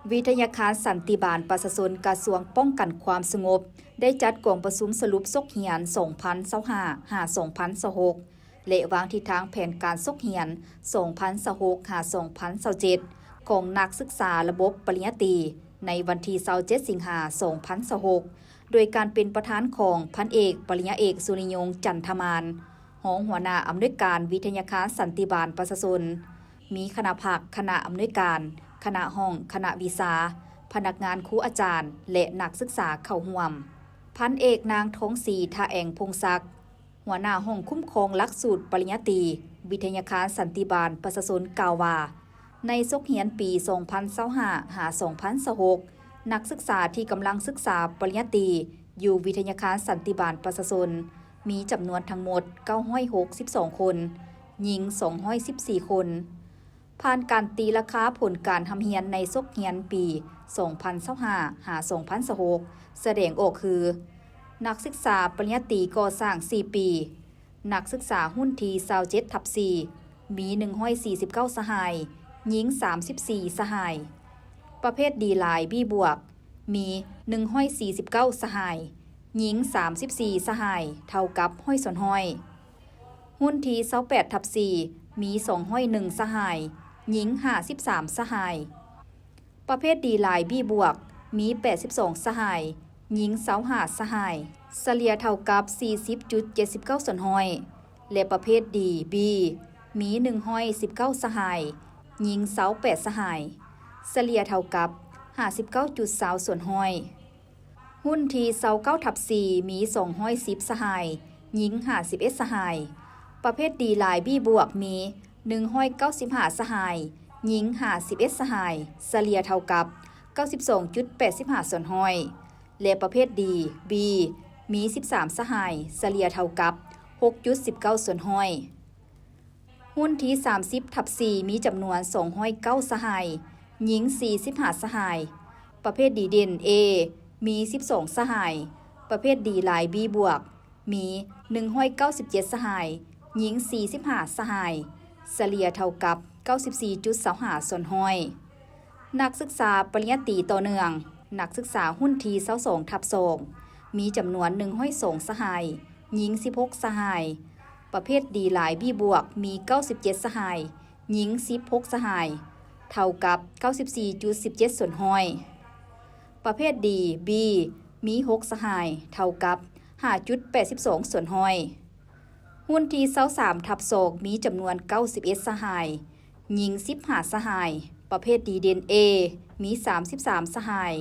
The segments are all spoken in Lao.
ວິທະຍາຄານສັນຕິບານປະຊາຊົນ ກະຊວງປ້ອງກັນຄວາມສະຫງົບ ໄດ້ຈັດກອງປະຊຸມສະຫຼຸບສົກຮຽນ ສອງພັນຊາວຫ້າ ຫາ ສອງພັນຊາວຫົກ ແລະ ວາງທິດທາງແຜນການສົກຮຽນ ສອງພັນຊາວຫົກ ຫາ ສອງພັນຊາວເຈັດ ຂອງນັກສຶກສາລະບົບປະລິນຍາຕີ ໃນວັນທີ ຊາວເຈັດ ສິງຫາ ສອງພັນຊາວຫົກ ໂດຍການເປັນປະທານຂອງພັນເອກ ປະລິນຍາເອກ ສຸລິຍົງ ຈັນທະມານ ຮອງຫົວໜ້າອຳນວຍການວິທະຍາຄານສັນຕິບານປະຊາຊົນ, ມີຄະນະພັກ, ຄະນະອຳນວຍການ, ຄະນະຫ້ອງ, ຄະນະວິຊາ, ພະນັກງານ, ຄູອາຈານ ແລະ ນັກສຶກສາເຂົ້າຮ່ວມ. ພັນເອກ ນາງ ທອງສີ ທະແອງພົງສັກ, ຫົວໜ້າຫ້ອງຄຸ້ມຄອງຫຼັກສູດປະລິນຍາຕີ ວິທະຍາຄານສັນຕິບານປະຊາຊົນ ກ່າວວ່າ, ໃນສົກຮຽນປີ ສອງພັນຊາວຫ້າ ຫາ ສອງພັນຊາວຫົກ ນັກສຶກສາທີ່ກຳລັງສຶກສາປະລິນຍາຕີ ຢູ່ວິທະຍາຄານສັນຕິບານປະຊາຊົນ ມີຈຳນວນທັງໝົດ ເກົ້າຮ້ອຍຫົກສິບສອງຄົນ, ຍິງ ສອງຮ້ອຍສິບສີ່ຄົນ. ຜ່ານການຕີລາຄາຜົນການຮ່ຳຮຽນໃນສົກຮຽນປີ ສອງພັນຊາວຫ້າ ຫາ ສອງພັນຊາວຫົກ ສະແດງອອກຄື ນັກສຶກສາປະລິນຍາຕີກໍ່ສ້າງ ສີ່ປີ, ນັກສຶກສາຮຸ່ນທີ ຊາວເຈັດ ທັບ ສີ່ ມີ ໜຶ່ງຮ້ອຍສີ່ສິບເກົ້າ ສະຫາຍ, ຍິງ ສາມສິບສີ່ ສະຫາຍ. ປະເພດ D ລາຍ B ບວກ ມີ ໜຶ່ງຮ້ອຍສີ່ສິບເກົ້າ ສະຫາຍ, ຍິງ ສາມສິບສີ່ ສະຫາຍ, ເທົ່າກັບ ຮ້ອຍສ່ວນຮ້ອຍ. ຮຸ່ນທີ ຊາວແປດ ທັບ ສີ່ ມີ ສອງຮ້ອຍໜຶ່ງ ສະຫາຍ, ຍິງ ຫ້າສິບສາມ ສະຫາຍ. ປະເພດ D ລາຍ B ບວກ ມີ ແປດສິບສອງ ສະຫາຍ, ຍິງ ຊາວຫ້າ ສະຫາຍ, ສະເລ່ຍເທົ່າກັບ ສີ່ສິບຈຸດເຈັດສິບເກົ້າສ່ວນຮ້ອຍ ແລະ ປະເພດ D B ມີ ໜຶ່ງຮ້ອຍສິບເກົ້າ ສະຫາຍ, ຍິງ ຊາວແປດ ສະຫາຍ, ສະເລ່ຍເທົ່າກັບ ຫ້າສິບເກົ້າຈຸດຊາວສ່ວນຮ້ອຍ. ຮຸ່ນທີ ຊາວເກົ້າ ທັບ ສີ່ ມີ ສອງຮ້ອຍສິບ ສະຫາຍ, ຍິງ ຫ້າສິບເອັດ ສະຫາຍ. ປະເພດ D ລາຍ B ບວກ ມີ ໜຶ່ງຮ້ອຍເກົ້າສິບຫ້າ ສະຫາຍ, ຍິງ ຫ້າສິບເອັດ ສະຫາຍ, ສະເລ່ຍເທົ່າກັບ ເກົ້າສິບສອງຈຸດແປດສິບຫ້າສ່ວນຮ້ອຍ ແລະ ປະເພດ D B ມີ ສິບສາມ ສະຫາຍ, ສະເລ່ຍເທົ່າກັບ ຫົກຈຸດສິບເກົ້າສ່ວນຮ້ອຍ. ຮຸ່ນທີ ສາມສິບ ທັບ ສີ່ ມີຈຳນວນ ສອງຮ້ອຍເກົ້າ ສະຫາຍ, ຍິງ ສີ່ສິບຫ້າ ສະຫາຍ. ປະເພດ D ເດັ່ນ A ມີ ສິບສອງ ສະຫາຍ. ປະເພດ D ລາຍ B ບວກ ມີ ໜຶ່ງຮ້ອຍເກົ້າສິບເຈັດ ສະຫາຍ, ຍິງ ສີ່ສິບຫ້າ ສະຫາຍ, ສະເລ່ຍເທົ່າກັບ ເກົ້າສິບສີ່ຈຸດຊາວຫ້າສ່ວນຮ້ອຍ. ນັກສຶກສາປະລິນຍາຕີຕໍ່ເນື່ອງ, ນັກສຶກສາຮຸ່ນທີ ຊາວສອງ ທັບ ສອງ ມີຈຳນວນ ໜຶ່ງຮ້ອຍສອງ ສະຫາຍ, ຍິງ ສິບຫົກ ສະຫາຍ. ປະເພດ D ລາຍ B ບວກ ມີ ເກົ້າສິບເຈັດ ສະຫາຍ, ຍິງ ສິບຫົກ ສະຫາຍ, ເທົ່າກັບ ເກົ້າສິບສີ່ຈຸດສິບເຈັດສ່ວນຮ້ອຍ. ປະເພດ D B ມີ ຫົກ ສະຫາຍ, ເທົ່າກັບ ຫ້າຈຸດແປດສິບສອງສ່ວນຮ້ອຍ. ຮຸ່ນທີ ຊາວສາມ ທັບ ສອງ ມີຈຳນວນ ເກົ້າສິບເອັດ ສະຫາຍ, ຍິງ ສິບຫ້າ ສະຫາຍ. ປະເພດ D ເດັ່ນ A ມີ ສາມສິບສາມ ສະຫາຍ,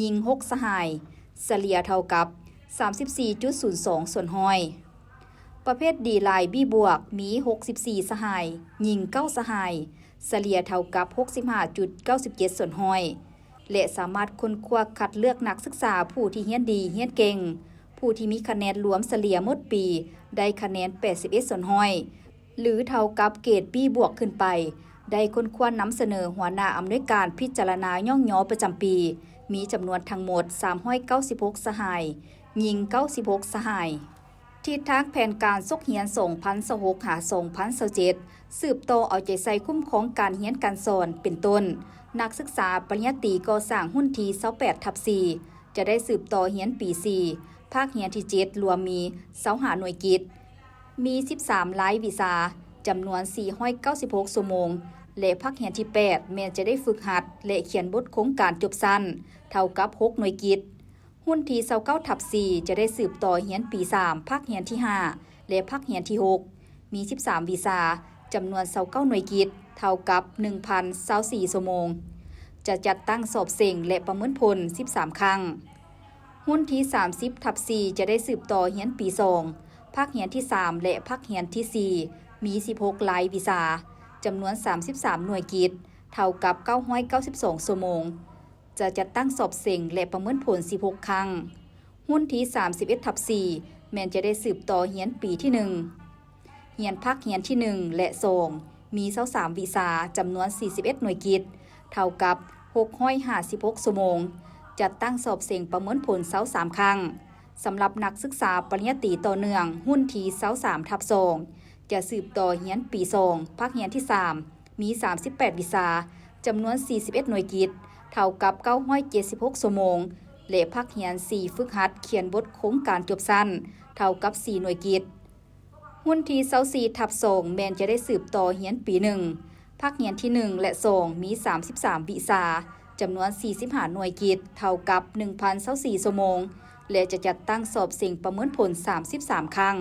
ຍິງ ຫົກ ສະຫາຍ, ສະເລ່ຍເທົ່າກັບ ສາມສິບສີ່ຈຸດສູນສອງສ່ວນຮ້ອຍ. ປະເພດ D ລາຍ B ບວກ ມີ ຫົກສິບສີ່ ສະຫາຍ, ຍິງ ເກົ້າ ສະຫາຍ, ສະເລ່ຍເທົ່າກັບ ຫົກສິບຫ້າຈຸດເກົ້າສິບເຈັດສ່ວນຮ້ອຍ ແລະ ສາມາດຄົ້ນຄວ້າຄັດເລືອກນັກສຶກສາຜູ້ທີ່ຮຽນດີ, ຮຽນເກັ່ງ, ຜູ້ທີ່ມີຄະແນນລວມສະເລ່ຍໝົດປີໄດ້ຄະແນນ ແປດສິບເອັດສ່ວນຮ້ອຍ ຫຼື ເທົ່າກັບເກຣດ B ບວກ ຂຶ້ນໄປ, ໄດ້ຄົ້ນຄວ້ານຳສະເໜີຫົວໜ້າອຳນວຍການພິຈາລະນາຍ້ອງຍໍປະຈຳປີ, ມີຈຳນວນທັງໝົດ ສາມຮ້ອຍເກົ້າສິບຫົກ ສະຫາຍ, ຍິງ ເກົ້າສິບຫົກ ສະຫາຍ. ທິດທາງແຜນການສົກຮຽນ ສອງພັນຊາວຫົກ ຫາ ສອງພັນຊາວເຈັດ ສືບຕໍ່ເອົາໃຈໃສ່ຄຸ້ມຄອງການຮຽນການສອນ ເປັນຕົ້ນ ນັກສຶກສາປະລິນຍາຕີກໍ່ສ້າງຮຸ່ນທີ ຊາວແປດ ທັບ ສີ່ ຈະໄດ້ສືບຕໍ່ຮຽນປີ ສີ່ ພາກຮຽນທີ ເຈັດ ລວມມີ ຊາວຫ້າໜ່ວຍກິດ, ມີ ສິບສາມລາຍວິຊາ, ຈຳນວນ ສີ່ຮ້ອຍເກົ້າສິບຫົກຊົ່ວໂມງ ແລະ ພາກຮຽນທີ ແປດ ແມ່ນຈະໄດ້ຝຶກຫັດ ແລະ ຂຽນບົດໂຄງການຈົບຊັ້ນ ເທົ່າກັບ ຫົກໜ່ວຍກິດ. ຮຸ່ນທີ ຊາວເກົ້າ ທັບ ສີ່ ຈະໄດ້ສືບຕໍ່ຮຽນປີ ສາມ ພາກຮຽນທີ ຫ້າ ແລະ ພາກຮຽນທີ ຫົກ ມີ ສິບສາມວິຊາ, ຈຳນວນ ຊາວເກົ້າໜ່ວຍກິດ, ເທົ່າກັບ ໜຶ່ງພັນຊາວສີ່ຊົ່ວໂມງ, ຈະຈັດຕັ້ງສອບເສັງ ແລະ ປະເມີນຜົນ ສິບສາມຄັ້ງ. ຮຸ່ນທີ ສາມສິບ ທັບ ສີ່ ຈະໄດ້ສືບຕໍ່ຮຽນປີ ສອງ ພາກຮຽນທີ ສາມ ແລະ ພາກຮຽນທີ ສີ່ ມີ ສິບຫົກລາຍວິຊາ, ຈຳນວນ ສາມສິບສາມໜ່ວຍກິດ, ເທົ່າກັບ ເກົ້າຮ້ອຍເກົ້າສິບສອງຊົ່ວໂມງ, ຈະຈັດຕັ້ງສອບເສັງ ແລະ ປະເມີນຜົນ ສິບຫົກຄັ້ງ. ຮຸ່ນທີ ສາມສິບເອັດ ທັບ ສີ່ ແມ່ນຈະໄດ້ສືບຕໍ່ຮຽນປີທີ ໜຶ່ງ, ຮຽນພາກຮຽນທີ ໜຶ່ງ ແລະ ສອງ ມີ ຊາວສາມວິຊາ, ຈຳນວນ ສີ່ສິບເອັດໜ່ວຍກິດ, ເທົ່າກັບ ຫົກຮ້ອຍຫ້າສິບຫົກຊົ່ວໂມງ, ຈັດຕັ້ງສອບເສັງປະເມີນຜົນ ຊາວສາມຄັ້ງ. ສຳລັບນັກສຶກສາປະລິນຍາຕີຕໍ່ເນື່ອງ ຮຸ່ນທີ ຊາວສາມ ທັບ ສອງ ຈະສືບຕໍ່ຮຽນປີ ສອງ ພາກຮຽນທີ ສາມ ມີ ສາມສິບແປດວິຊາ, ຈຳນວນ ສີ່ສິບເອັດໜ່ວຍກິດ, ເທົ່າກັບເກົ້າຮ້ອຍເຈັດສິບຫົກຊົ່ວໂມງ ແລະ ພາກຮຽນສີ່ຝຶກຫັດຂຽນບົດໂຄງການຈົບຊັ້ນ ເທົ່າກັບສີ່ໜ່ວຍກິດ. ຮຸ່ນທີຊາວສີ່ທັບສອງ ແມ່ນຈະໄດ້ສືບຕໍ່ຮຽນປີໜຶ່ງ. ພາກຮຽນທີໜຶ່ງ ແລະ ສອງ ມີສາມສິບສາມວິຊາ, ຈຳນວນສີ່ສິບຫ້າໜ່ວຍກິດ ເທົ່າກັບໜຶ່ງພັນຊາວສີ່ຊົ່ວໂມງ ແລະ ຈະຈັດຕັ້ງສອບເສັງປະເມີນຜົນສາມສິບສາມຄັ້ງ.